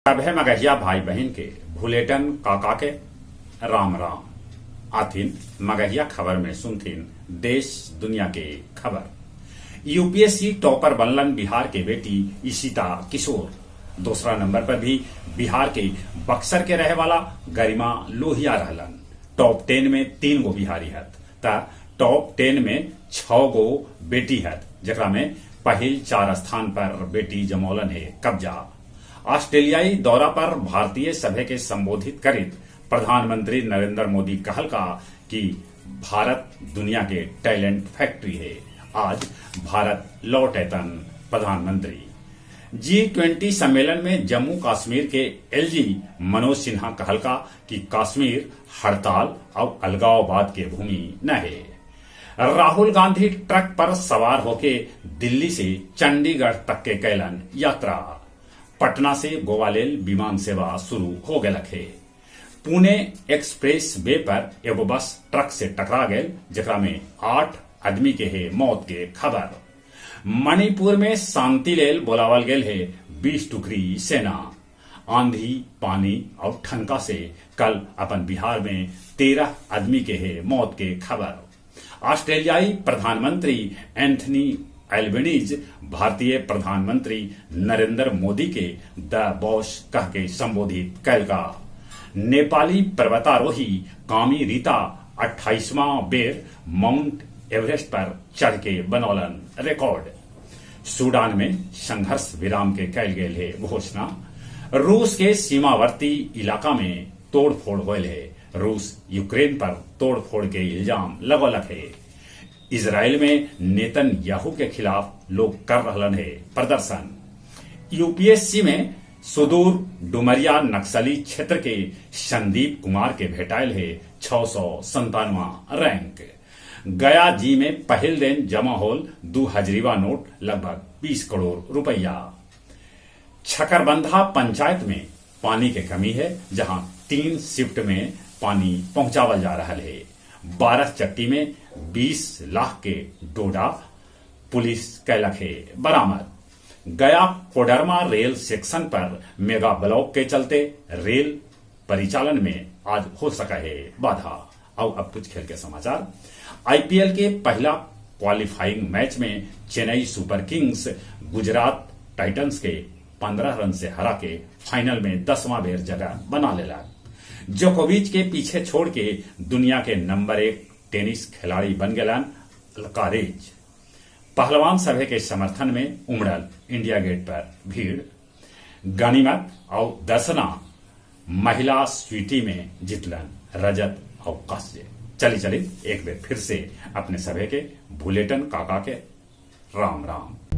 सभे मगहिया भाई बहिन के भुलेटन काका के राम राम। आथिन मगहिया खबर में सुनथिन देश दुनिया के खबर। यूपीएससी टॉपर बनलन बिहार के बेटी इशिता किशोर। दूसरा नंबर पर भी बिहार के बक्सर के रहे वाला गरिमा लोहिया रहलन। टॉप टेन में 3 गो बिहारी हथ त टॉप 10 में 6 गो बेटी हथ, जेकरा में पहिल 4 स्थान पर बेटी जमौलन है कब्जा। ऑस्ट्रेलियाई दौरा पर भारतीय सभा के संबोधित करित प्रधानमंत्री नरेंद्र मोदी कहलका कि भारत दुनिया के टैलेंट फैक्ट्री है। आज भारत लौटेतन प्रधानमंत्री। G20 सम्मेलन में जम्मू कश्मीर के एलजी मनोज सिन्हा कहलका कि कश्मीर हड़ताल और अलगाववाद के भूमि न है। राहुल गांधी ट्रक पर सवार होके दिल्ली से चंडीगढ़ तक के कैलन यात्रा। पटना से गोवा लेल विमान सेवा शुरू हो गलक है। पुणे एक्सप्रेस वे पर एगो बस ट्रक से टकरा गए, जेकरा में 8 आदमी के है मौत के खबर। मणिपुर में शांति लेल बोलावल गेल है 20 टुकड़ी सेना। आंधी, पानी और ठनका से कल अपन बिहार में 13 आदमी के है मौत के खबर। ऑस्ट्रेलियाई प्रधानमंत्री एंथनी एल्बनीज भारतीय प्रधानमंत्री नरेंद्र मोदी के the boss कह के संबोधित कैलका। नेपाली पर्वतारोही कामी रीता 28वां बेर माउंट एवरेस्ट पर चढ़ के बनौलन रिकॉर्ड। सूडान में संघर्ष विराम के कैल गेल है घोषणा। रूस के सीमावर्ती इलाका में तोड़फोड़ होल है। रूस यूक्रेन पर तोड़फोड़ के इल्जाम लगौलक है। इजराइल में नेतन्याहू के खिलाफ लोग कर रहलन है प्रदर्शन। यूपीएससी में सुदूर डुमरिया नक्सली क्षेत्र के संदीप कुमार के भेटायल है 697वां रैंक। गया जी में पहल दिन जमा होल 2 हजरीवा नोट लगभग 20 करोड़ रुपया। छकरबंधा पंचायत में पानी के कमी है, जहां 3 शिफ्ट में पानी पहुंचावल जा रहा है। 12 चट्टी में 20 लाख के डोडा पुलिस कैलक है बरामद। गया कोडरमा रेल सेक्शन पर मेगा ब्लॉक के चलते रेल परिचालन में आज हो सका है बाधा। और अब कुछ खेल के समाचार। आईपीएल के पहला क्वालिफाइंग मैच में Chennai Super Kings Gujarat Titans के 15 रन से हरा के फाइनल में 10वां बेर जगह बना लेला। जोकोविच के पीछे छोड़ के दुनिया के नंबर 1 टेनिस खिलाड़ी बन गलन अल्कारेज। पहलवान सभा के समर्थन में उमड़ल इंडिया गेट पर भीड़। गनीमत और दर्शना महिला स्वीटी में जितलन रजत और कांस्य। चली चली एक बार फिर से अपने सभा के भुलेटन काका के राम राम।